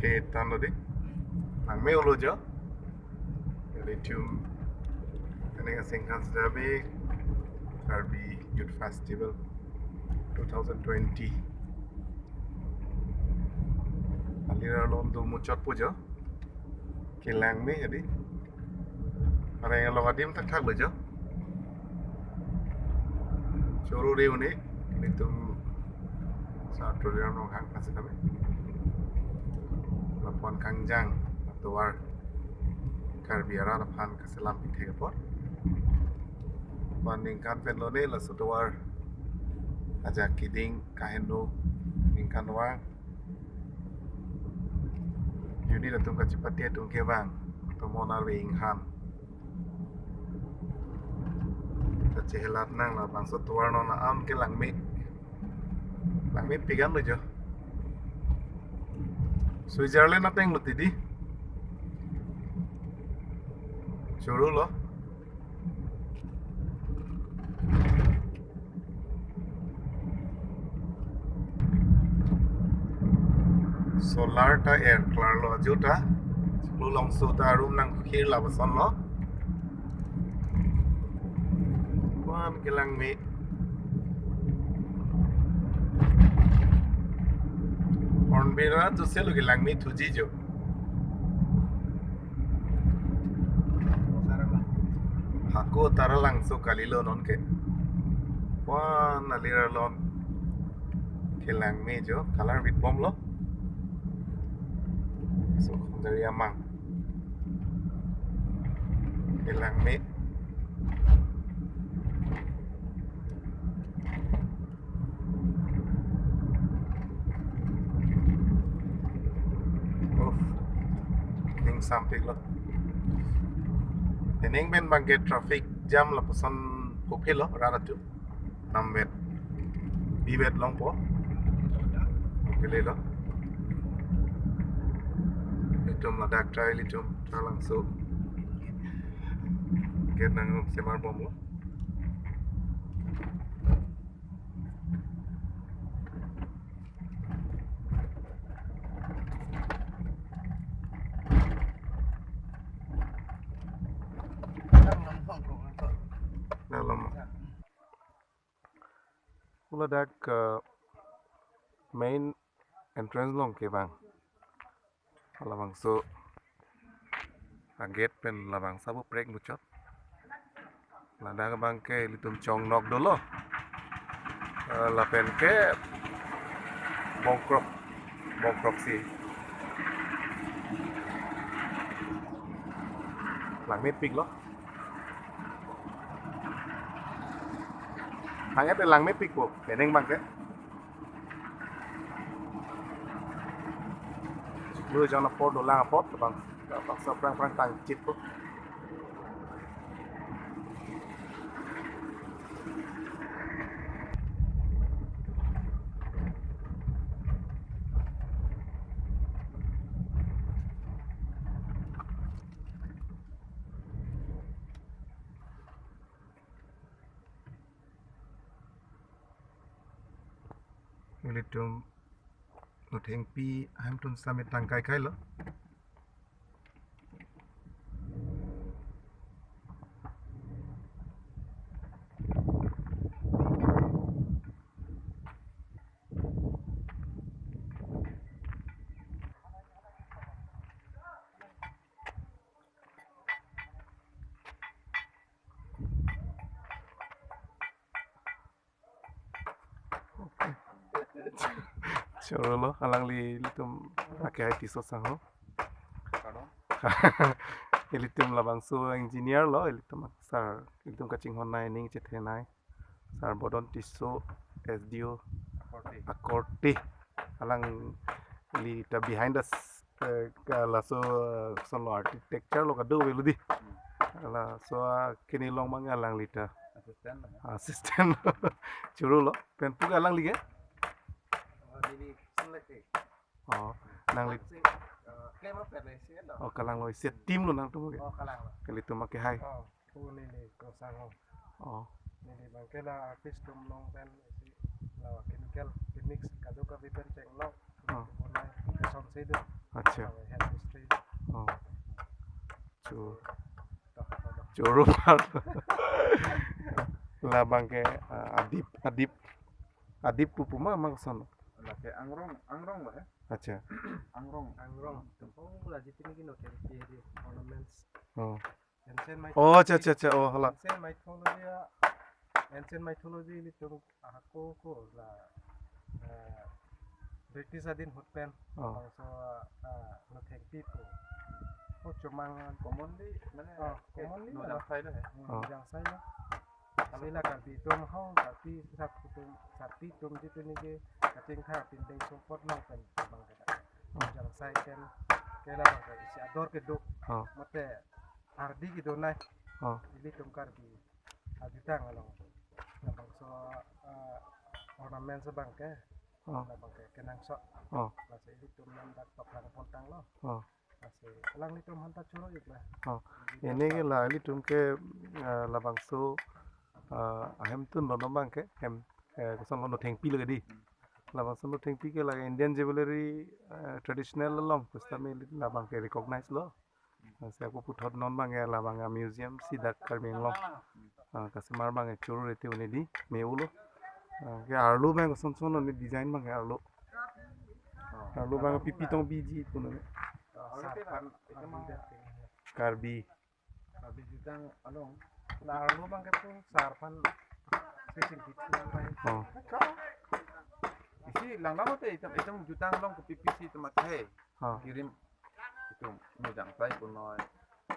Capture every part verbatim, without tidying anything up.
Eh, tan lo di. Nang me ulo jo. Lithium. Kene ka sengkan sedabe Karbi Youth Festival two thousand twenty. Alir along do muchot po jo. Kelang me jadi. Areng along adim thakthak lo jo. Choro re une, nelitum Sir Tuliram Ronghang kase kami. Lapuan kangjang, atovar Karbi arat aphan kaselam pithek apot. Lapuan ningkan pen lone laso tovar ajak keding kaheno ningkan vang. Unit atum kachipate atum kevang, tomon arve inghan. Kachehelat nang labangso tovar non am ke langme. Langmepik an lo jo. Switzerland ateng lo ti di. Choro lo. Solar ta er klar lo ajo ta. Chiklo longso ta arum nangkhir lapuson lo. Wan kelang me. Hornbill ra tu selo kelang me thuji jo. Hako Taralangso kalilo non ke. Wan alir along kelang me jo, color bit bom lo. So, khongjari amang. Kelang me. Uff, ning sampik lo. Ening pen bangke traffic jam lapuson puphe lo, rat atum. Namvet, bivet longpo. Kele lo. Itum ladak try ilitum Taralangso. Gate nangsemar bom lo. Dalam. Uladak, eh, main entrance along kevang. Labangso agate pen labangso abu prek muchot. Ladak abangke ilitum chongnok dolo. Eh, lapen ke bongkrok, bongkrok si. Langmepik lo. Hangke te langmepik po, penang bangke. Lu jana por dolang apot, bang, bangso prang prang tangchit po. Ilitum nothengpi ahemtun sitame tangkai kai lo. Choro lo, alangli ilitum akehai Tisso asangho. Pardon? Ilitum labangso engineer lo, ilitum sir, ilitum kachinghon nai, ning chethe nai. Sir Bodon Tisso, S D O, Akorte. Akorte. Alangli ta behind the s-, eh, ka laso, eh, son lo architecture lo kadokave lo di. Hmm. Laso, ah, kini long mang alangli ta. Assistant lo ya? Assistant. Choro lo. Pen pu alangli ke? Oh, neli sun lek ke. Oh, nangli. Sing, eh, claim lo pet le sih lo. Oh, kalang lo. Isi team lo nangtum ke? Oh, kalang lo. Ilitum akehai. Oh. Pu neli ko sangho. Oh. Neli bangke la artist atum along pen isi la chemical, chemix kadokave pen cheng lo. Oh. Pu nai, son si do. Acha. Health history. Oh. Chu. Choro par. Labang ke, ah, Adip, Adip. Adip pu pu ma, ma koson? Lake Angrong, Angrong lo he. Acha. Angrong. Angrong. Tumpong pula jitini kino ke di ornaments. Oh. Ancient mythology. Oh, acha, acha, acha. Oh, hala. Ancient mythology, ancient mythology ilitum ahako ko la, eh, British adin ahut pen. Oh. Bangso, eh, nothengpi pu. Oh, chomang. Commonly, mane, oh, eh, commonly no la. Jangsai lo he. Hmm, oh. Jangsai lo. Sila Karbi atum ho, Karbi sap atum, Karbi atum jitini ke kachingthar pindeng sumpot nang pen abang ke. Oh. Jangsai pen ke labang ke isi ador kedo. Oh. Mate ardi kedo nai. Oh. Ilitum Karbi ajutang along. Labangso, eh, ornaments abang ke. Oh. Labang ke kenangsot. Oh. Laso ilitum nang dak toklang pontang lo. Oh. Lasi alanglitum aphanta choro-ik la. Oh. Ilitum ini ke la ilitum ke, eh, labangso, eh, ahemtun lo non abang ke, hem, eh, koson lo nothengpi lo ke di. Labangso nothengpi ke la Indian jewellery, eh, traditional along, pu sitame labang ke recognize lo. Lasi ako puthot non abang ke labang amuseum si dak Karbi Anglong. Ah, kasemar abang ke choro rete un-e di, me-olo. Ah, ke arlo abang koson son lo ne design abang ke arlo. Arlo abang pipi tong biji pu ne. Sarpan Karbi. Karbi jutang along. La arlo abang ke pu sarpan fishing kit abang. Oh. Isi lang lang te itum, itum jutang along kopi pisi itum akhei. Oh. Kirim itum mejang tai punoi,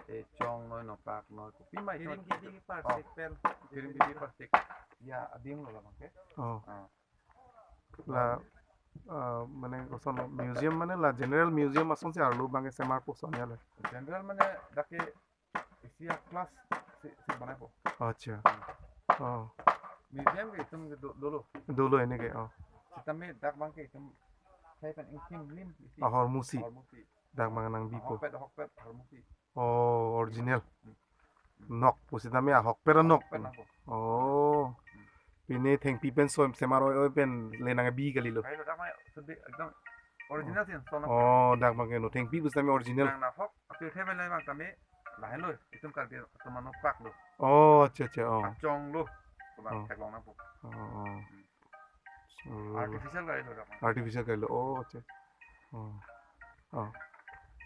eh, chongnoi, nopaknoi, kopima itum. Kirim kidi parsik pen. Kirim kidi parsik. Ya, adim lo labang ke. Oh. Ah. La, ah, mane koson lo museum mane la general museum asonsi arlo abang ke semar pu son ya le. General mane dak ke isi a class si, si banai po. Acha. Oh. Museum ke itum ke do, dolo. Dolo ini ke, oh. Sitame dak abang ke itum akhei pen ingkim lim isi. Ahormusi. Ahormusi. Dak abang nangbipo. Ahokpet, ahokpet, ahormusi. Oh, original. Hmm. Nok, pu sitame ahokpet anok. Ahokpet anok. Oh. Pine thengpi pen so semar oi-oi pen le nangbi kalilo. Kailo dak ma sudah ekdom original sih, sono. Oh, dak abang ke nothengpi pu sitame original. Nang nahok, apil the pen le abang tame, lahenlo, itum Karbi atum anopak lo. Oh, acha, acha, oh. Achong lo. Abang, oh, theklong nangpo. Oh, oh. Hmm. So, artificial kailo dak. Artificial kailo. Oh, acha. Oh. Oh.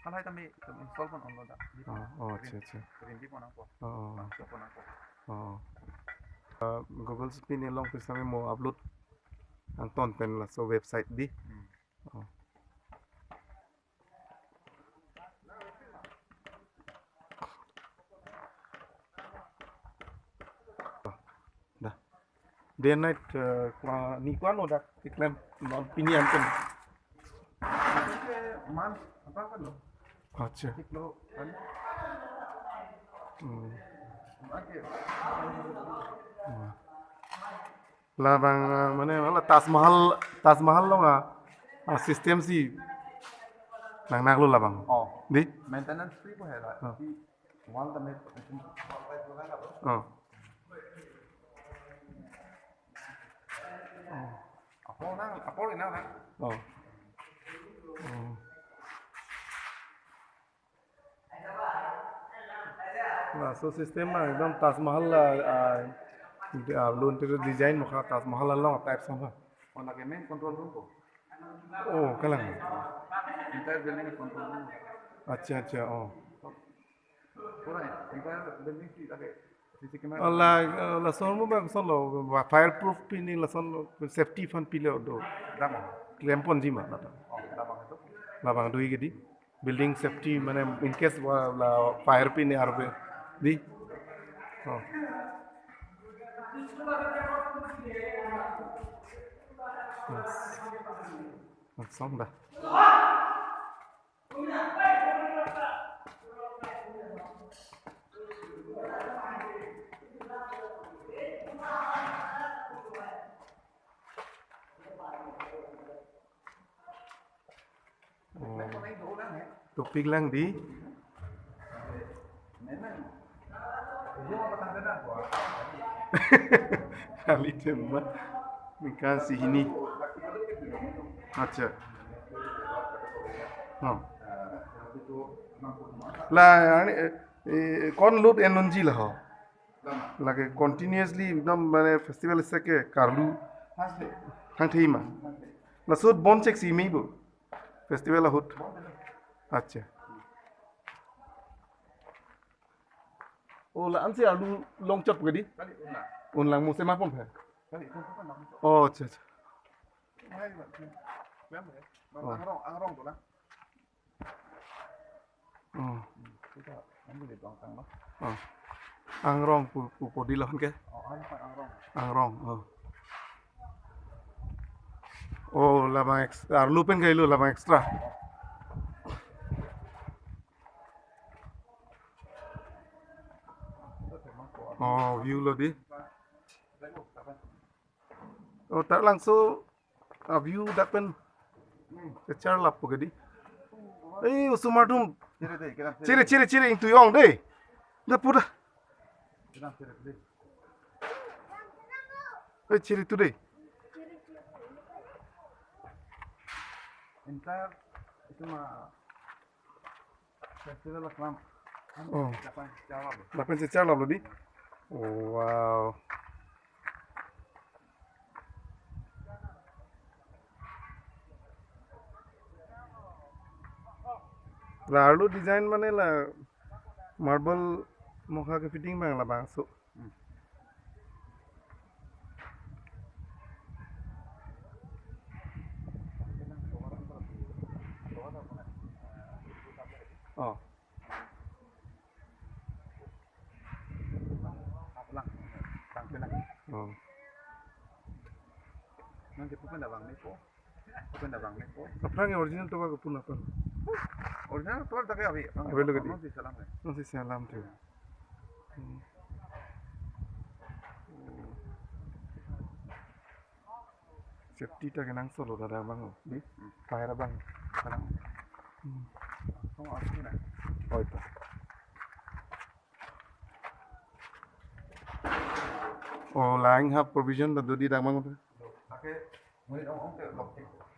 Halahai tame itum install pon onlo dak. Oh, oh, acha, acha. Rimbi pon nangpo. Oh, oh. Bangso pon nangpo. Oh. Uh, Google si pine along pu sitame mo upload angton pen laso website di. Hmm. Oh. Dah. Day and night, eh, kua-, ni ko-an lo dak keklem non pini antum? Ke man, apa kan lo? Acha. Tik lo kan. Hmm. Oke. Hmm. Labang, eh, mane, mane Taj Mahal, Taj Mahal along a, ah, system si nang nanglo labang. Oh. Di? Maintenance free ko hai la. Oh. Di wall tame. Oh. Oh. Apor nang, apor nang nang. Oh. Oh. Laso system ma ekdom Taj Mahal la, ah, di, ah, lun te design mukha Taj Mahal along type sama. Oh, lake main control room ko. Oh, kalang. Entire building control room. Acha, acha, oh. Pura entire building si lake C C camera. Oh, la, la son mo ba son lo, ba fireproof pini lason lo, safety aphan pilo do. Dama. Klem ponji ma, nata. Oh, dama itu. Labang do-ik ke di. Building safety mane in case wa la fire pini arve di. Oh. Yes. Langsung dah. Oh. Topik lang di. Kali tema. Mikan si hini. Acha. Oh. La, ani, eh, eh, ko-an lut en unji la ho. Lake continuously ekdom mane festival isi ke karlu thangthei ma. Laso ahut bom cheksi me bo. Festival ahut. Acha. O la-ansi arlu longchot ke di? Unlang mo sema pon phe. O, acha, acha. O. O. O. Angrong pu, pu, pu di lahan ke? Angrong, o. O, labang ex-, arlu pen kailo labang extra. O, view lo di. O, ta langso a-view dak pen kecharlap po ke di. Eh, osomar atum. Chere, chere, chere, ingtui ong de. Da pu da. Eh, chere tu de. Entire itu mah festival aklam. O. Dapat jawab. Dak pen kecharlap lo di. Wow. La arlo design mane la marble mokha ke fitting abang labangso. O. Aplang, tangke lang. O. Nang ke pupen abang ni po. Pupen abang ni po. Aphrang original tovar ke pun apa? Original tovar ta ke abi. Abi lo ke di? Nonsi salam ke. Nonsi salam tu. Hmm. Safety ta kenangsot lo dada abang. Di? Fire abang. Salam. Hmm. Tong aku na. O, ito. O, lain ha provision ta do di dak abang.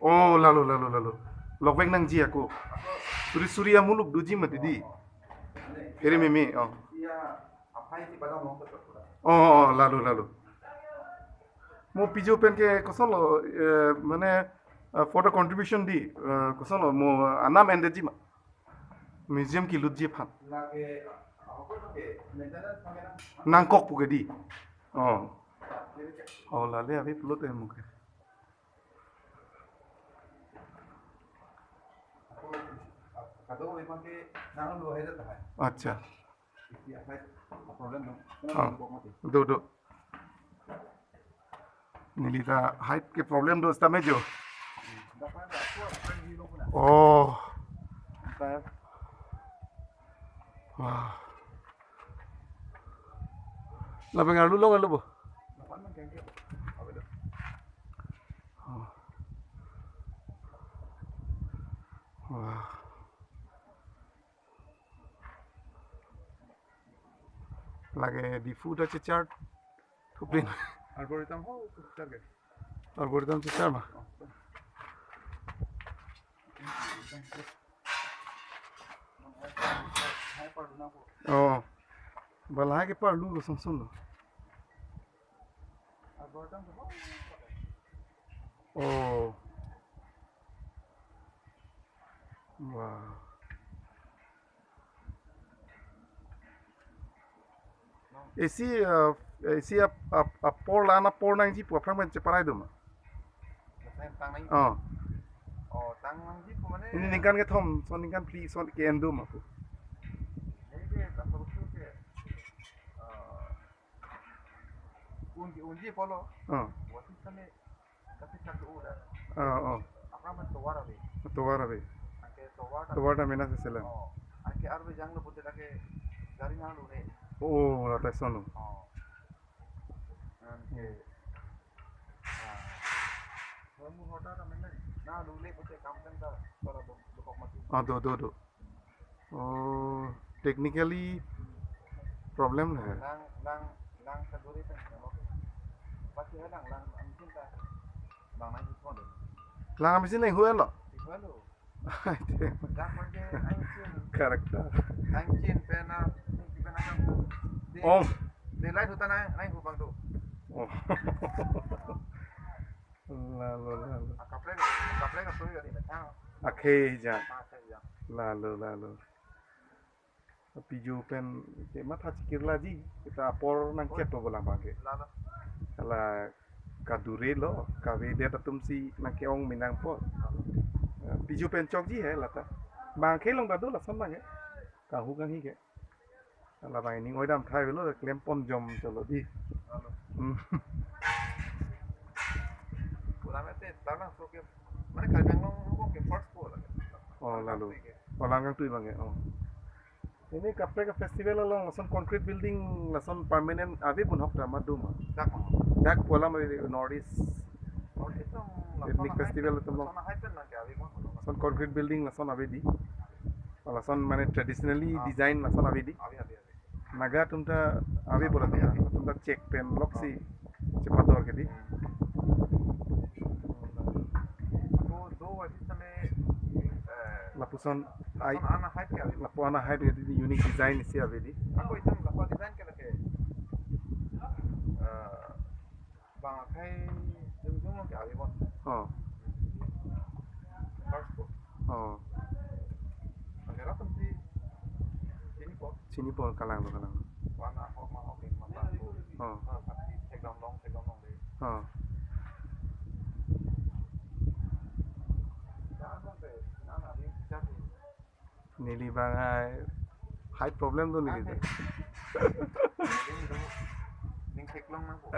O, lalo, lalo, lalo. Lokvek nangji ako. Suri suri amuluk doji mati di. Eri meme, o. O, o, lalo, lalo. Mo pijo pen ke kosonlo, eh, mane, eh, for the contribution di, eh, kosonlo mo, eh, anam endeji ma. Museum kelutji aphan. Nangkok pu ke di. O. O, lale abi pulote mo ke. Acha. O. Do, do. Neli ta height ke problem do sitame jo. O. Wah. Labang arlu long alo bo. O. Wah. Lake Diphu ta chechar thupin. Arboretum ho, chechar ke? Arboretum chechar ma? O. O. Balai ke parlu lo song song lo. O. Wow. Isi, eh, isi ap, ap, apor la-an apor nangji pu aphrang pen cheparai do ma? Tang nang. O. O, tang nangji pu mane. Ini ningkan kethom, so ningkan phli, so ke-en do ma pu. Ini ke, asal usul ke, eh, unji, unji polo. O. Wasi kami Kasi satu udah. O, o. Apa man tovar ave? Tovar ave. Anke tovar ta. Tovar ta mena seselam. O. Anke arve janglo pute lake gari nang lune. O, la ta sono. O. Anke. Ah. Kamu hotel ta mena. Na lune pute kam kan ta para do, do kok mati. O, do, do, do. O, technically problem le. Lang, lang, lang kaguri pen, lang oke. Pasti lang, lang, ang cinta. Bang nang ipon deh. Lang amesin nang huel lo. Ipon lo. Dak abangke angchin. Character. Angchin pen a, pen a. Om. Daylight ahut ta nang, nang hu abang do. Oh. Lalo, lalo. Akaprek, akaprek asuri gari na. Akhei ja. Akhei ja. Lalo, lalo. Pijo pen ke matha chikirlaji, kita apor nangkep lo bolang abangke. Lalo. Hala kadure lo, kavedet atumsi nangke-ong me nangpo. Lalo. Pijo pen chokji he lata. Abangke long ta do lason abangke. Kanghu kanghi ke. Hala abang ining oidam thai avelo, klempon jom cholo di. Lalo. Hmm. Pura mete, talang so ke, mane Karbi Anglong lo ke first ko lagi. Oh, lalo. Olang kangtui abangke. Oh. Ini kaprek festival along lason concrete building lason permanent ave pun hok ta ma do ma? Dak ma. Dak pu alam ri North East North East along ethnic lason festival atum along. Lason height pen nangke ave ma. Lason concrete building lason ave di. Lason mane traditionally ah, design lason ave di. Ave, ave, ave. Naga atum ta ave bola ave, ave. Atum ta chek pen loksi. Ah. Chepador ke di. Ako do wadi same, eh, lapuson ai, lason ana height ke ave. Lapu ana height ke di unique design isi ave di. Ako itum lapu design ke lake, eh, bang akhei jung jung lo ke ave bon. Oh. First ko. Oh. Kamera atumsi chinipo. Chinipo, kalang lo, kalang lo. Wana hok ma hok in mata ko. Oh. Ah, pati thekdam long, thekdam long de. Oh. Neli abang hai, height problem do neli. Ning theklong nangpo.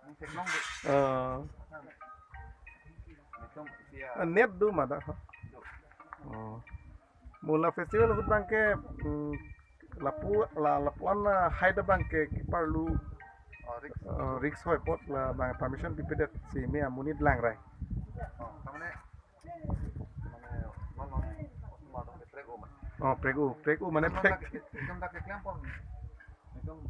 Ning theklong de. Oh. Ning theklong dia. Ah, net do ma dak. Do. Oh. Mo la festival ahut abangke, mm, lapu, la, lapu-an, ah, height abangke keparlu, oh, risk. Ah, risk hoi apot labang permission pipedet si me amonit langrai. Oh, ta mane, mane, non, non, non, non, prek-o ma. Oh, prek-o, prek-o mane non, prek. Dak ke, dak ke klempon. Ekdom